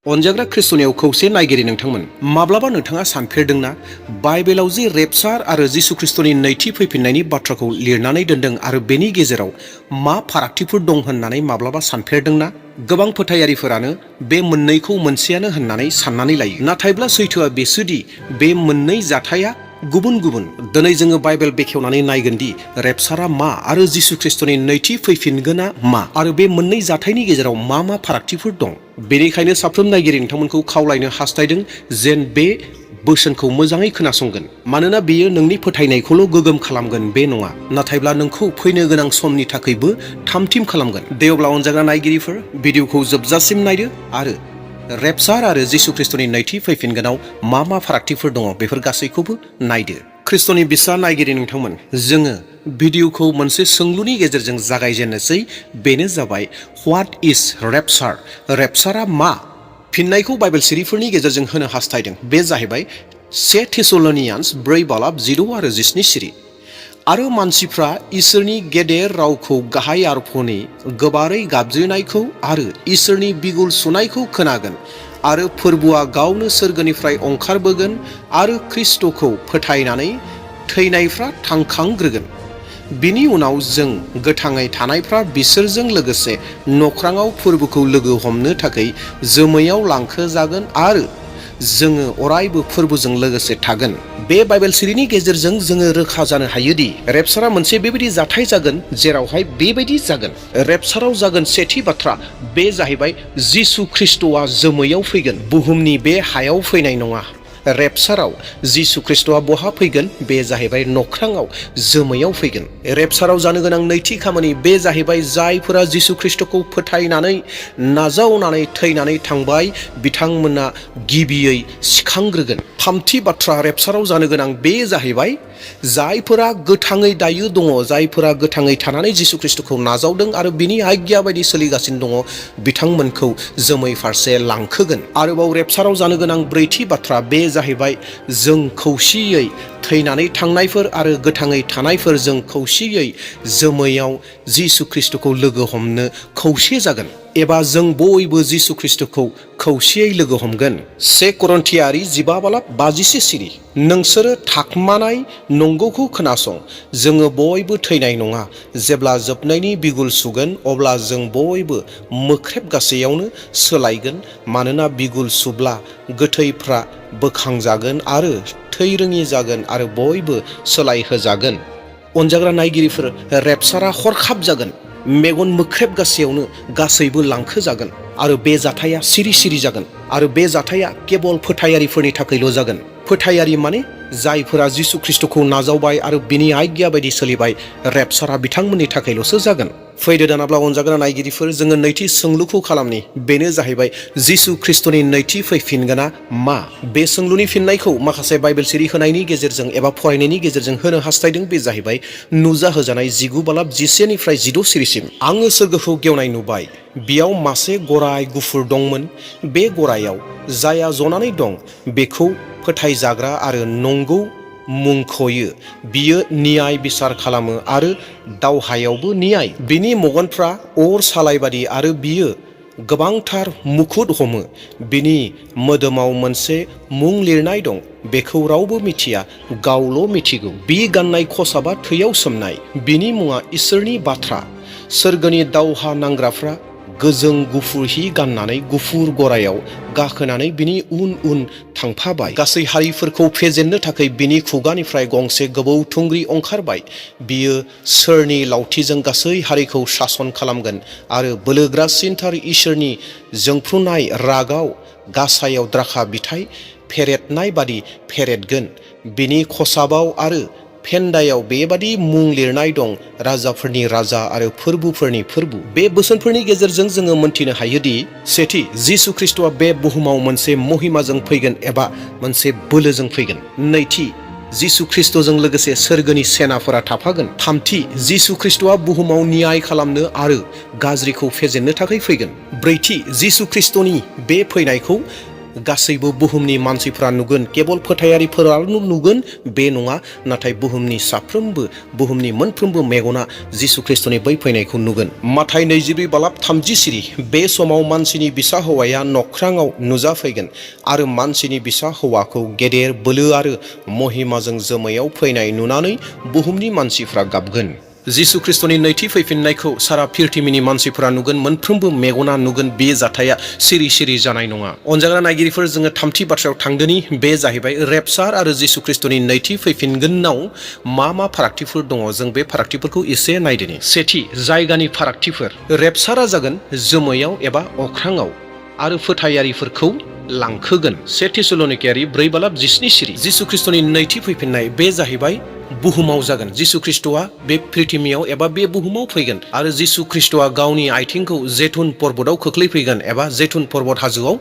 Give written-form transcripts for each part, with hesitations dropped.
अनजाग्रा ख्रिस्टनियाव खौसे नायगिरि नोंथांमोन, माब्लाबा नोंथाङा सानफेरदोंना बाइबेलाव जे रेपचार आरो जिसु ख्रिस्टनि नैथि फैफिननायनि बाथ्राखौ लिरनानै दोनदों आरो बेनि गेजेराव मा फारागथिफोर दं होननानै माब्लाबा सानफेरदोंना? गोबां फोथायारिफोरानो बे मोननैखौ मोनसेयानो होननानै साननानै लायो। नाथायब्ला सैथोआ बेसोदि बे मोननै जाथाया गुबुन गुबुन। दिनै जोङो बाइबेल बेखेवनानै नायगोन दि रेपचारा मा आरो जिसु ख्रिस्टनि नैथि फैफिनगोना मा आरो बे मोननै जाथायनि गेजेराव मा मा फारागथिफोर दं। बेनिखायनो साफ्रोम नायगिरि नोंथांमोनखौ खावलायनो हास्थायदों जेन बे बोसोनखौ मोजाङै खोनासंगोन, मानोना बेयो नोंनि फोथायनायखौल' गोगोम खालामगोन बे नङा, नाथायब्ला नोंखौ फैनो गोनां समनि थाखायबो थामथिम खालामगोन। दे अब्ला अनजाग्रा नायगिरिफोर, भिडिअखौ जोबजासिम नायदो आरो रेपचार आरो जिसु ख्रिस्टनि नैथि फैफिनगोनाव मा मा फारागथिफोर दङ बेफोर गासैखौबो नायदो। ख्रिस्टनि बिसा नायगिरि नोंथांमोन, जोङो भिडिअखौ मोनसे सोंलुनि गेजेरजों जागायजेननोसै। बेनो जाबाय, व्हाट इज रेपचार? रेपचारा मा? फिननायखौ बाइबेल सिरिफोरनि गेजेरजों होनो हास्थायदों। बे जाहैबाय 1 थेसलनियान्स 4:16 आरो 17 सिरि। आरो मानसिफ्रा इसोरनि गेदेर रावखौ गाहाय आरफनि गोबारै गाबज्रिनायखौ आरो इसोरनि बिगुर सुनायखौ खोनागोन आरो फोरबुआ गावनो सोरगोनिफ्राय ओंखारबोगोन आरो ख्रिस्टखौ फोथायनानै थैनायफ्रा थांखांग्रोगोन। बिनि उनाव जों गोथाङै थानायफ्रा बिसोरजों लोगोसे नख्राङाव फोरबुखौ लोगो हमनो थाखाय जोमैयाव लांखोजागोन आरो जोङो अरायबो फोरबुजों लोगोसे थागोन। बे बाइबेल सिरिनि गेजेरजों जोङो रोखा जानो हायोदि रेपचारा मोनसे बेबायदि जाथाय जागोन जेरावहाय बेबायदि जागोन। रेपचाराव जागोन सेथि बाथ्रा, बे जाहैबाय जिसु ख्रिस्टआ जोमैयाव फैगोन, बुहुमनि बे हायाव फैनाय नङा। रेपचाराव जिसु ख्रिस्टआ बहा फैगोन? बे जाहैबाय नख्राङाव जोमैयाव फैगोन। रेपचाराव जानो गोनां नैथि खामानि, बे जाहैबाय जायफोरा जिसु ख्रिस्टखौ फोथायनानै नाजावनानै थैनानै थांबाय बिथांमोना गिबियै सिखांग्रोगोन। थामथि बाथ्रा रेपचाराव जानो गोनां, बे जाहैबाय जायफोरा गोथाङै दायो दङ, जायफोरा गोथाङै थानानै जिसु ख्रिस्टखौ नाजावदों आरो बिनि आज्ञा बायदि सोलिगासिनो दङ, बिथांमोनखौ जोमै फारसे लांखोगोन। आरोबाव रेपचाराव जानो गोनां ब्रैथि बाथ्रा, बे जाहैबाय जों खौसेयै थैनानै थांनायफोर आरो गोथाङै थानायफोर जों खौसेयै जोमैयाव जिसु ख्रिस्टखौ लोगो हमनो खौसे जागोन, एबा जों बयबो जिसु ख्रिस्टखौ खौसेयै लोगो हमगोन। 1 करन्थियारि 15:51 सिरि। नोंसोरो थाखमानाय नंगौखौ खोनासं, जोङो बयबो थैनाय नङा। जेब्ला जोबनायनि बिगुर सुगोन अब्ला जों बयबो मोख्रेब गासैयावनो सोलायगोन, मानोना बिगुर सुब्ला गोथैफ्रा बोखांजागोन आरो थै रोङि जागोन आरो बयबो सोलायहोजागोन। अनजाग्रा नायगिरिफोर, रेपचारा हरखाब जागोन। मेगन मोख्रेब गासैयावनो गासैबो लांखोजागोन आरो बे जाथाया सिरि सिरि जागोन। आरो बे जाथाया केबल फोथायारिफोरनि थाखायल' जागोन। फोथायारि माने जायफोरा जिसु ख्रिस्टखौ नाजावबाय आरो बिनि आज्ञा बायदि सोलिबाय। रेपचारा बिथांमोननि थाखायल'सो जागोन। फैदो दानाब्ला अनजाग्रा नायगिरिफोर, जोङो नैथि सोंलुखौ खालामनि। बेनो जाहैबाय, जिसु ख्रिस्टनि नैथि फैफिनगोना मा? बे सोंलुनि फिननायखौ माखासे बाइबेल सिरि होनायनि गेजेरजों एबा फरायनायनि गेजेरजों होनो हास्थायदों। बे जाहैबाय नुजाहोजानाय 19:11-16 सिरिसिम। आङो सोरगोखौ गेवनाय नुबाय, बेयाव मासे गराय गुफुर दंमोन। बे गरायाव जाया जनानै दं बेखौ फोथायजाग्रा आरो नंगौ मुंख'यो। बियो न्याय बिसार खालामो आरो दावहायावबो न्याय। बिनि मेगनफ्रा अर सालायबादि आरो बियो गोबांथार मुकुट हमो। बिनि मोदोमाव मोनसे मुं लिरनाय दं, बेखौ रावबो मिथिया, गावल' मिथिगौ। बि गाननाय खसाबा थैयाव सोमनाय। बिनि मुङा इसोरनि बाथ्रा। सोरगोनि दावहा नांग्राफ्रा गोजों गुफुर हि गाननानै गुफुर गरायाव गाखोनानै बिनि उन उन थांफाबाय। गासै हारिफोरखौ फेजेननो थाखाय बिनि खुगानिफ्राय गंसे गोबौ थुंग्रि ओंखारबाय। बियो सोरनि लावथिजों गासै हारिखौ सासन खालामगोन आरो बोलोग्रासिनथार इसोरनि जोंफ्रुनाय रागाव गासायाव द्राखा बिथाइ फेरेदनाय बादि फेरेदगोन। बिनि खसाबाव आरो फेन्दायाव बेबादि मुं लिरनाय दं, राजाफोरनि राजा आरो फोरबुफोरनि फोरबु। बे बोसोनफोरनि गेजेरजों जोङो मोनथिनो हायोदि, सेथि, जिसु ख्रिस्टआ बे बुहुमाव मोनसे महिमाजों फैगोन एबा मोनसे बोलोजों फैगोन। नैथि, जिसु ख्रिस्टजों लोगोसे सोरगोनि सेनाफोरा थाफागोन। थामथि, जिसु ख्रिस्टआ बुहुमाव न्याय खालामनो आरो गाज्रिखौ फेजेननो थाखाय फैगोन। ब्रैथि, जिसु ख्रिस्टनि बे फैनायखौ गासैबो बुहुमनि मानसिफ्रा नुगोन, केबल फोथायारिफोराल' नुगोन बे नङा, नाथाय बुहुमनि साफ्रोमबो, बुहुमनि मोनफ्रोमबो मेगना जिसु ख्रिस्टनि बै फैनायखौ नुगोन। माथाइ 22:30 सिरि, बे समाव मानसिनि बिसा हौवाया नख्राङाव नुजाफैगोन आरो मानसिनि बिसा हौवाखौ गेदेर बोलो आरो महिमाजों जोमैयाव फैनाय नुनानै बुहुमनि मानसिफ्रा गाबगोन। जिसु ख्रिस्टनि नैथि फैफिननायखौ सारा पृथिबिनि मानसिफोरा नुगोन, मोनफ्रोमबो मेगना नुगोन। बे जाथाया सिरि सिरि जानाय नङा। अनजाग्रा नायगिरिफोर, जोङो थामथि बाथ्रायाव थांदोनि, बे जाहैबाय रेपचार आरो जिसु ख्रिस्टनि नैथि फैफिनगोनाव मा फारागथिफोर दङ, जों बे फारागथिफोरखौ एसे नायदोनि। सेथि, जायगानि फारागथिफोर। रेपचारा जागोन जोमैयाव एबा अख्राङाव आरो फोथायारिफोरखौ लांखोगोन। से थेसलनिकेयारि 4:17 सिरि, जिसु ख्रिस्टनि नैथि फैफिननाय बे जाहैबाय बुहुमाव जागोन। जिसु ख्रिस्टआ बे पृथिबियाव एबा बे बुहुमाव फैगोन आरो जिसु ख्रिस्टआ गावनि आथिंखौ जेथुन पर्बतआव खोख्लैफैगोन एबा जेथुन पर्बत हाजोआव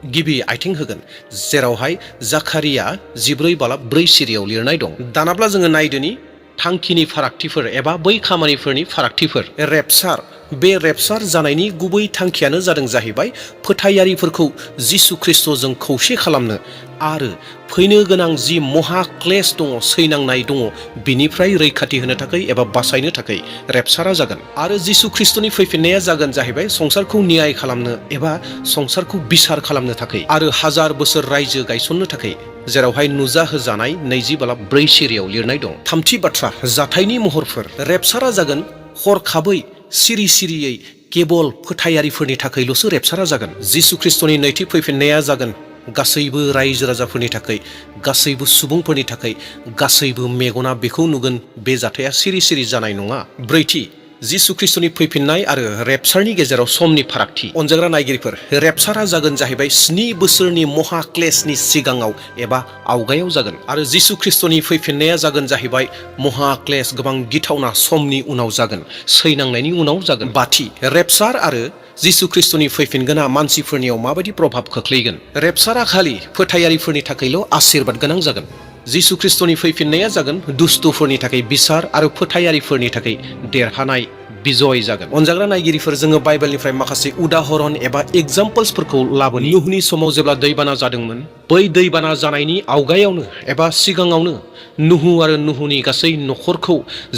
गिबि आथिं होगोन, जेरावहाय जाकारिया 14:4 सिरियाव लिरनाय दं। दानाब्ला जोङो नायदोनि थांखिनि फारागथिफोर एबा बै खामानिफोरनि फारागथिफोर। रेपचार, बे रेपचार जानायनि गुबै थांखियानो जादों जाहैबाय फोथायारिफोरखौ जिसु ख्रिस्टजों खौसे खालामनो आरो फैनो गोनां जि महा क्लेश दङ, सैनांनाय दङ, बिनिफ्राय रैखाथि होनो थाखाय एबा बासायनो थाखाय रेपचारा जागोन। आरो जिसु ख्रिस्टनि फैफिननाया जागोन जाहैबाय संसारखौ न्याय खालामनो एबा संसारखौ बिसार खालामनो थाखाय आरो 1000 बोसोर रायजो गायसननो थाखाय, जेरावहाय नुजाहोजानाय 20:4 सिरियाव लिरनाय दं। थामथि बाथ्रा, जाथायनि महरफोर। रेपचारा जागोन हरखाबै, सिरि सिरियै, केबल फोथायारिफोरनि थाखायल'सो रेपचारा जागोन। जिसु ख्रिस्टनि नैथि फैफिननाया जागोन गासैबो रायजो राजाफोरनि थाखाय, गासैबो सुबुंफोरनि थाखाय, गासैबो मेगना बेखौ नुगोन। बे जाथाया सिरि सिरि जानाय नङा। ब्रैथि, जिसु ख्रिस्टनि फैफिननाय आरो रेपचारनि गेजेराव समनि फारागथि। अनजाग्रा नायगिरिफोर, रेपचारा जागोन जाहैबाय 7 बोसोरनि महा क्लेशनि सिगाङाव एबा आवगायाव जागोन आरो जिसु ख्रिस्टनि फैफिननाया जागोन जाहैबाय महा क्लेश, गोबां गिथावना समनि उनाव जागोन, सैनांनायनि उनाव जागोन। बाथि, रेपचार आरो जिसु ख्रिस्टनि फैफिनगोना मानसिफोरनियाव माबायदि प्रभाब खोख्लैगोन। रेपचारा खालि फोथायारिफोरनि थाखायल' आशीर्बाद गोनां जागोन। जिसु ख्रिस्टनि फैफिननाया जागोन दुष्टफोरनि थाखाय बिसार आरो फोथायारिफोरनि थाखाय देरहानाय, बिजय जागोन। अनजाग्रा नायगिरिफोर, जोङो बाइबेलनिफ्राय माखासे उदाहरन एबा एग्जाम्पल्सफोरखौ लाबोनि। नुहनि समाव जेब्ला दैबाना जादोंमोन, बै दैबाना जानायनि आवगायावनो एबा सिगाङावनो नुहु आरो नुहुनि गासै न'खरखौ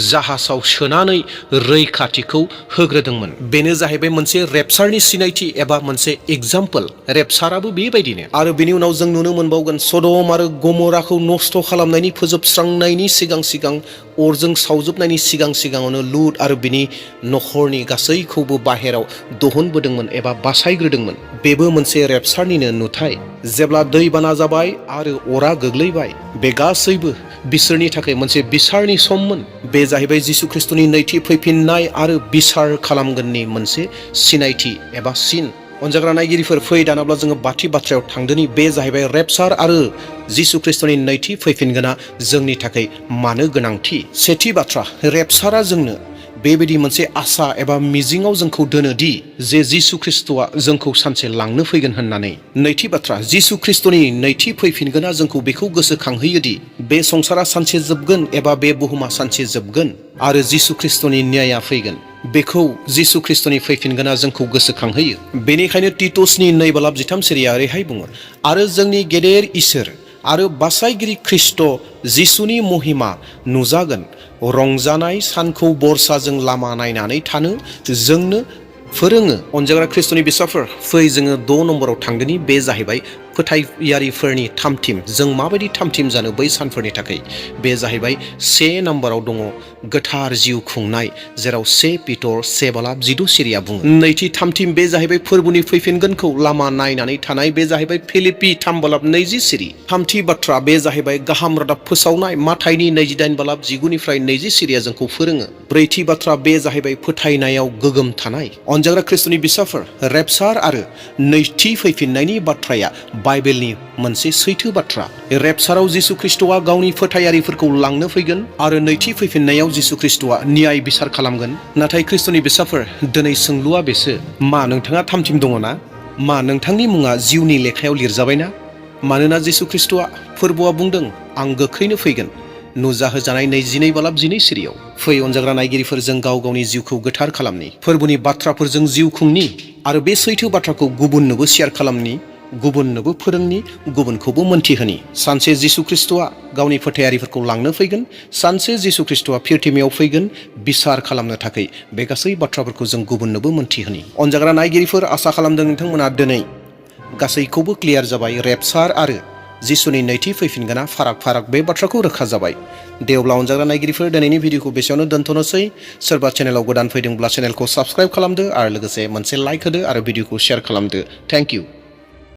जाहाजाव सोनानै रैखाथिखौ होग्रोदोंमोन। बेनो जाहैबाय मोनसे रेपचारनि सिनायथि एबा मोनसे एग्जाम्पल। रेपचाराबो बेबायदिनो। आरो बेनि उनाव जों नुनो मोनबावगोन सदम आरो गमराखौ नस्थ' खालामनायनि, फोजोबस्रांनायनि सिगां सिगां, अरजों सावजोबनायनि सिगां सिगाङावनो लुत आरो बिनि न'खरनि गासैखौबो बाहेराव दिहुनबोदोंमोन एबा बासायग्रोदोंमोन। बेबो मोनसे रेपचारनिनो नुथाय। जेब्ला दैबाना जाबाय आरो अरा गोग्लैबाय, बे गासैबो बिसोरनि थाखाय मोनसे बिसारनि सममोन। बे जाहैबाय जिसु ख्रिस्टनि नैथि फैफिननाय आरो बिसार खालामगोननि मोनसे सिनायथि एबा सिन। अनजाग्रा नायगिरिफोर, फै दानाब्ला जोङो बाथि बाथ्रायाव थांदोनि, बे जाहैबाय रेपचार आरो जिसु ख्रिस्टनि नैथि फैफिनगोना जोंनि थाखाय मानो गोनांथि। सेथि बाथ्रा, रेपचारा जोंनो बेबायदि मोनसे आसा एबा मिजिङाव जोंखौ दोनो दि जे जिसु ख्रिस्टआ जोंखौ सानसे लांनो फैगोन होननानै। नैथि बाथ्रा, जिसु ख्रिस्टनि नैथि फैफिनगोना जोंखौ बेखौ गोसोखांहोयो दि बे संसारा सानसे जोबगोन एबा बे बुहुमा सानसे जोबगोन आरो जिसु ख्रिस्टनि न्यायआ फैगोन। बेखौ जिसु ख्रिस्टनि फैफिनगोना जोंखौ गोसोखांहोयो। बेनिखायनो तितसनि 2:13 सिरिया ओरैहाय बुङो, आरो जोंनि गेदेर इसोर आरो बासायगिरि ख्रिस्ट जिसुनि महिमा नुजागोन, रंजानाय सानखौ बरसाजों लामा नायनानै थानो जोंनो फोरोङो। अनजाग्रा ख्रिस्टनि बिसाफोर, फै जोङो 6 नम्बराव थांदोनि, बे जाहैबाय फोथायारिफोरनि थामथिम। जों माबायदि थामथिम जानो बै सानफोरनि थाखाय। बे जाहैबाय 1 नम्बराव दङ गोथार जिउ खुंनाय, जेराव 1 पिटर 1:12 सिरिया बुङो। नैथि थामथिम, बे जाहैबाय फोरबोनि फैफिनगोनखौ लामा नायनानै थानाय, बे जाहैबाय फिलिपि 3:20 सिरि। थामथि बाथ्रा, बे जाहैबाय गाहाम रादाब फोसावनाय, माथाइनि 28:19 20 सिरिया जोंखौ फोरोङो। ब्रैथि बाथ्रा, बे जाहैबाय फोथायनायाव गोगोम थानाय। अनजाग्रा ख्रिस्टनि बिसाफोर, रेपचार आरो नैथि फैफिननायनि बाथ्राया बाइबेलनि मोनसे सैथो बाथ्रा। रेपचाराव जिसु ख्रिस्टआ गावनि फोथायारिफोरखौ लांनो फैगोन आरो नैथि फैफिननायाव जिसु ख्रिस्टआ न्याय बिसार खालामगोन। नाथाय ख्रिस्टनि बिसाफोर, दिनै सोंलुआ बेसो, मा नोंथाङा थामथिम दङ ना? मा नोंथांनि मुङा जिउनि लेखायाव लिरजाबायना? मानोना जिसु ख्रिस्टआ फोरबोआ बुंदों, आं गोख्रैनो फैगोन। नुजाहोजानाय 22:12 सिरियाव। फै अनजाग्रा नायगिरिफोर, जों गाव गावनि जिउखौ गोथार खालामनि, फोरबोनि बाथ्राफोरजों जिउ खुंनि आरो बे सैथो बाथ्राखौ गुबुननोबो शेयार खालामनि। गुबुननोबो फोरोंनि, गुबुनखौबो मोन्थिहोनि। सानसे जिसु ख्रिस्ट'आ गावनि फोथायारिफोरखौ लांनो फैगोन, सानसे जिसु ख्रिस्ट'आ फिरथिमायाव फैगोन बिसार खालामनो थाखाय। बे गासै बाथ्राफोरखौ जों गुबुननोबो मोन्थिहोनि। अनजाग्रा नायगिरिफोर, आसा खालामदों नोंथांमोना दिनै गासैखौबो क्लियार जाबाय। रेपचार आरो जिसुनि नैथि फैफिनगोना फाराग बे बाथ्राखौ रोखा जाबाय। दे अब्ला अनजाग्रा नायगिरिफोर, दिनैनि भिडिअखौ बेसेयावनो दोनथ'नोसै। सोरबा चेनेलाव गोदान फैदोंब्ला चेनेलखौ साबस्क्राइब खालामदो आरो लोगोसे मोनसे लाइक होदो आरो भिडिअखौ शेयार खालामदो। Thank you.